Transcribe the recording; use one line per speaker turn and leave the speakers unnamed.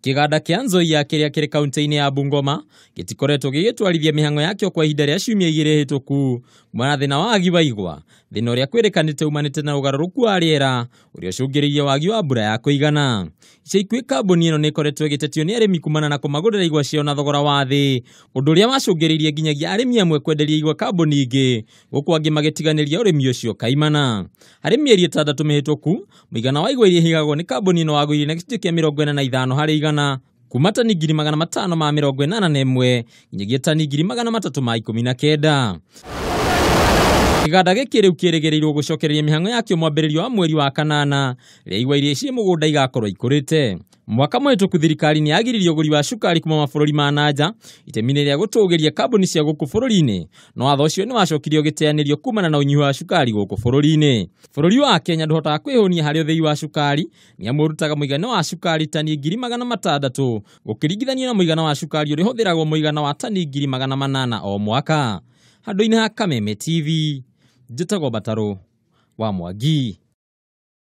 Kĩganda kĩa Nzoia kĩrĩa kĩrĩ kaunti-inĩ ya Bungoma gĩtikoretwo gĩgĩtwarithia mĩhang'o yakĩo kwa ihinda rĩa ciumia 2 hĩtũku kumana na thĩna wa wagi wa igwa, thĩna ũrĩa kwĩrĩkanĩte umanĩte na ũgarũrũku wa rĩera ũrĩa ũcũngĩrĩirie wagi wa mbura ya kũigana. Ica ikuhĩ kambuni ĩno nĩ ĩkoretwo ĩgĩtetio nĩ arĩmi kumana na kũmagũrĩra igwa ciao na thogora wa thĩ, ũndũ ũrĩa wacũngĩrĩirie nginyagia arĩmi amwe kwenderia igwa kambuni ingĩ, gũkũ angĩ magĩtiganĩria ũrĩmi ũcio kaimana. Harĩ mĩeri 6 mĩhĩtũku, mũigana wa igwa iria ihigagwo nĩ kambuni ĩno wagũire na gĩcunjĩ kĩa 45 harĩ igana, kuma tani 581 nginyagia tani 319. Kĩganda gĩkĩ rĩu kĩrĩgĩrĩirwo gũcokereria mĩhang'o yakĩo mwambĩrĩrio wa mweri wa kanana rĩrĩa igwa iria ciĩ mũgũnda igakorwo ikũrĩte. Mwaka mũhĩtũku thirikari nĩ yagiririe ũgũri wa cukari kuma mabũrũri ma nanja itemi-inĩ rĩa gũtũgĩria kambuni cia gũkũ bũrũri-inĩ, no watho ũcio nĩ wacokirio ũgĩteanĩrio kumana na ũnyihu wa cukari gũkũ bũrũri-inĩ. Bũrũri wa Kenya ndũhotaga kwĩhũnia harĩ ũthĩi wa cukari nĩamu ũrutaga mũigana wa cukari tani 600,000 gũkĩringithanio na mũigana wa cukari ũrĩa ũhũthĩragwo mũigana wa tani 800,000 o mwaka. Handũ-inĩ ha Kameme TV, njĩtagwo Batarũ wa Mwangi.